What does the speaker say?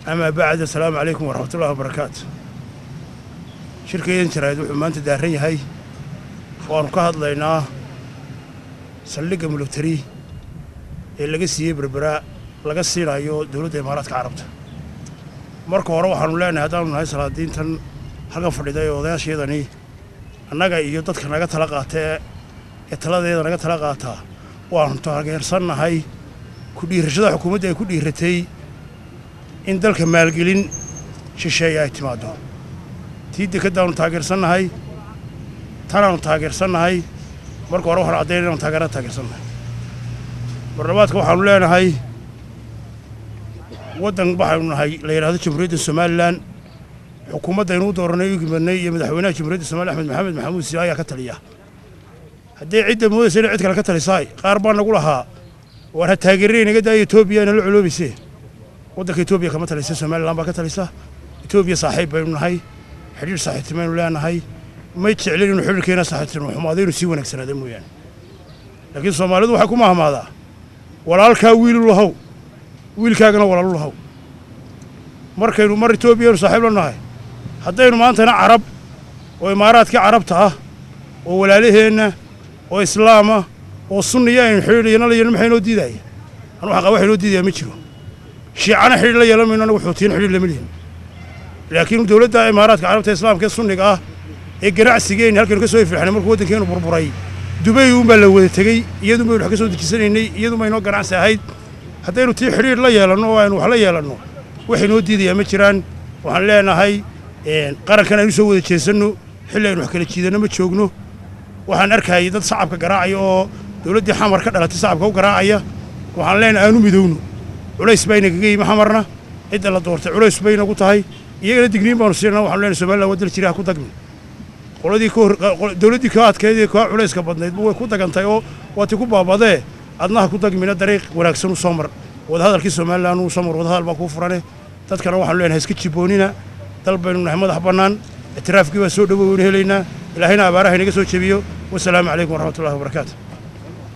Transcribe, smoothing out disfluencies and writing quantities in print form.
أما بعد، السلام عليكم ورحمة الله وبركاته. Shirkaydan jaraa'id wuxuu maanta daaran yahay waanu ka hadlaynaa saldhigga military ee laga siiyey Berbera, laga siinayo dowladda Imaaraadka Carabta. Marka hore waxaanu leenahay, haddaanu nahay salaadiintan halkan fadhida ee odayaasheedani, annaga iyo dadka naga tala qaata ee taladeeda naga tala qaataa, waanu taageersannahay ku dhiirashada xukuumadda ay ku dhiiratay in dalka maalgelin shisheeye ay timaaddo. Tii dekeddaanu taageersannahay, tanaanu taageersannahay. Marka hore waxaanu caddaynay inaanu taageerada taageersannahay. Marlabaadka waxaanu leenahay, waddan waxaynu nahay la yidhahdo Jamhuuriyadda Somaliland. Xukuumadda u dooranay, u gimadnay iyo madaxweynaha Jamhuuriyadda Somaliya Axmed Maxamed Maxamuud Siila ayaa ka taliya. Haddii cidda moodaysa inay cid kale ka talisaay, qaar baa nagu lahaa waar ha taageerey, naga daaya, Etoobiya nala coloobayse. Waddanka Etoobiya kama talisa, Somaliland baa ka talisa. Etoobiya saaxiib baynu nahay, xidhiir saaxiibtimaynu leenahay. May jeclin inuu xidhiirkeena saaxiibtinimo xumaado, inuu sii wanaagsanaado mooyaane. Laakiin Soomaalidu waxay ku mahmaadaa: walaalkaa wiilu lahow, wiilkaagana walaalu lahow. Markaynu mar Etoobiyanu saaxiib la nahay, haddaynu maantana Carab oo Imaaraadkii Carabta ah oo walaalaheenna oo Islaama oo Sunniya aynu xidhiidhiyana la yeelno, maxay noo diidaya? Anu waxaa qaba waxay noo diidaya ma jiro. Shiicana xidhiidh la yeelan mayno anagu, Xuutiyiin xidhiidh lama lihin. Laakiin dowladda Imaaraadka Carabta Islaamka ee Sunniga ah ee ganacsigeenni halkaynu ka soo ifirxnay markuu waddankeenu burburay, Dubay uunbaa la wada tegey, iyadun baynu wax ka soo dejisanaynay, iyadun bay noo ganacsi ahayd. Haddaynu tii xidhiidh la yeelanno oo aynu wax la yeelanno, waxay noo diidayaa ma jiraan. Waxaan leenahay, qarankan aynu soo wada jeesanno, xilli aynu wax kala jiidanno ma joogno. Waxaan arkayay dad sacabka garaacaya oo dowladdii Xamar ka dhalatay sacabka u garaacaya. Waxaan leenahay, aanu midowno. Culays baa inagaga yimi Xamarna, cidda la doortay culays bay inagu tahay. Iyagana digniin baanu siinana. Waxaanu leenahay, Somaliland waa dal jira, ha ku dagmin. Qoladii ka hor dowladdii ka adkeyd ee ka culayska badnaydba way ku dagantay oo waa ti ku baabadee. Adna ha ku dagmina, dariiq wanaagsan u soo mar, wadahadalkii Somaliland uu soo mar, wadahadal baa kuu furane. Dadkana waxaanu leenahay, iska jiboonina, dal baynu nahay madax bannaan. Ictiraafkii baa soo dhowow waynu helaynaa. Ilaahayna abaaraha inaga soo jebiyo. Wasalaamu calaykum waraxmatullahi wabarakaatu.